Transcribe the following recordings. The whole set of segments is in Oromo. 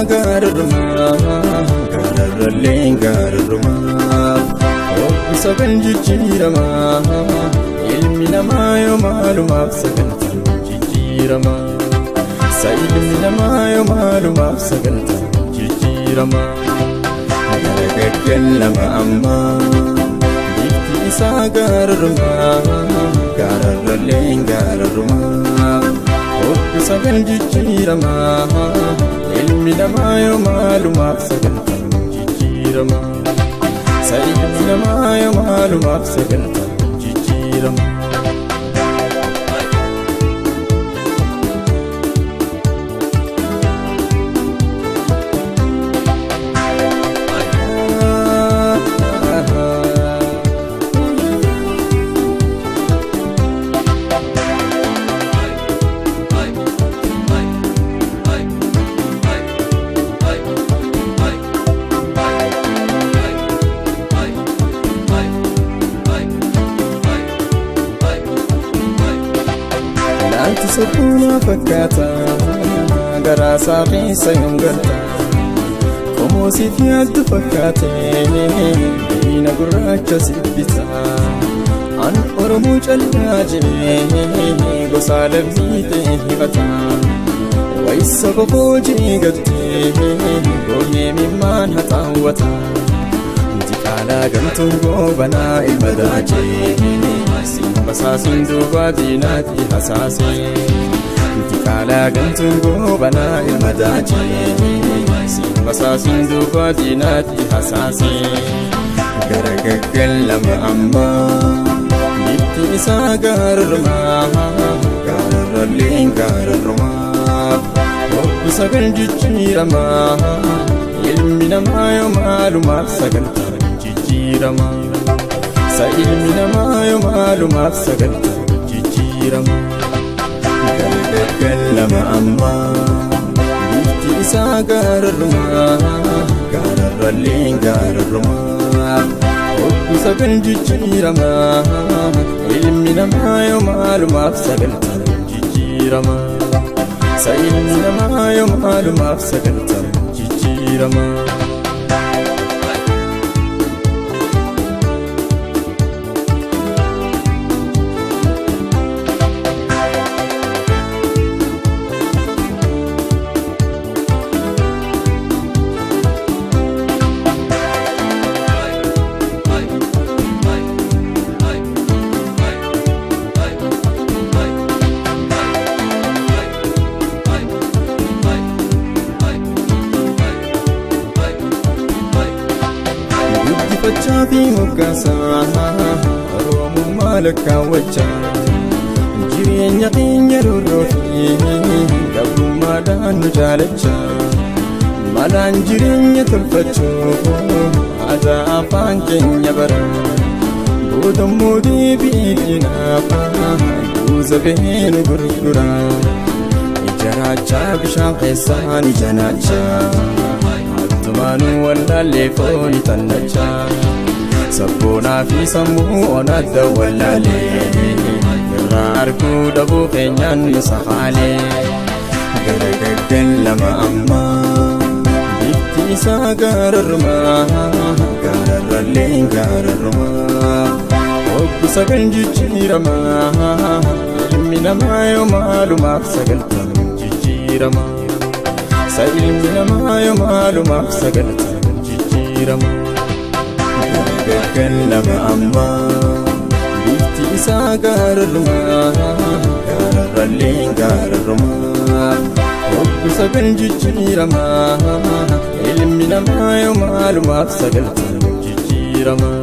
isaa gaararrumaa gaararrallee gaararrumaa obbi sagal jijjiiramaa ilmi namaa yoo maalumaaf sagaltan jijjiiramaa sa ilmi namaa yoo maalumaaf sagaltan jijjiiramaa garagaggallama ammaa bifti isaa gaararrumaa gaararrallee gaararrumaa obbi sagal jijjiiramaa ilmi namaa yoo maalumaaf sagaltan jijjiiramaa sa ilmi namaa yoo maalumaaf sagaltan jijjiiramaa. Laalti sukkuuna fakkaata garaa isaa keessa yoom galta qomoo siif yaaddu fakkaate diina gurraacha siif bita an Oromoo callaa jee gosa lammii ta'e himata wayisa boboo jee gattee goonee mimmaan haxaawwata Diqaalaa gamtuun goobanaa ilma daachee Basaasin duuba diinaatti hasaasee Diqaalaa gamtuun goobanaa ilma daachee Basaasin duuba diinaatti hasaasee Garagaggallama ammaa bifti isaa gaararrumaa gaararrallee gaararrumaa obbi sagal jijjiiramaa ilmi namaa yoo maalumaaf sagaltan jijjiiramaa sa ilmi namaa yoo maalumaaf sagaltan jijjiiramaa garagaggallama ammaa bifti isaa gaararrumaa gaararrallee gaararrumaa obbi sagal jijjiiramaa ilmi namaa yoo maalumaaf sagaltan jijjiiramaa sa ilmi namaa yoo maalumaaf sagaltan jijjiiramaa. Guddifachaa fi moggaasaa Oromummaa lakkaawwachaa jireenya keenya roorroo fi gabrummaadhaan nu jaalachaa malaan jireenya tolfachuuf aadaa afaan keenya bara boodammoo deebii diinaaf guuza bahee nu gurgura ijaraachaa bishaan keessaan ija naachaa Attumaanuu wallaallee fooni tannachaa sabboonaa fi sammuu onadda wallaalee irraa arguu dhabuu keenyaan nu safaalee garagaggallama ammaa bifti isaa gaararrumaa gaararrallee gaararrumaa obbi sagal jijjiiramaa ilmi namaa yoo maalumaaf sagaltan jijjiiramaa sa ilmi namaa yoo maalumaaf sagaltan jijjiiramaa garagaggallama ammaa bifti isaa gaararrumaa gaararrallee gaararrumaa obbi sagal jijjiiramaa ilmi namaa yoo maalumaaf sagaltan jijjiiramaa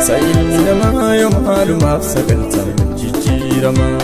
sa ilmi namaa yoo maalumaaf sagaltan jijjiiramaa.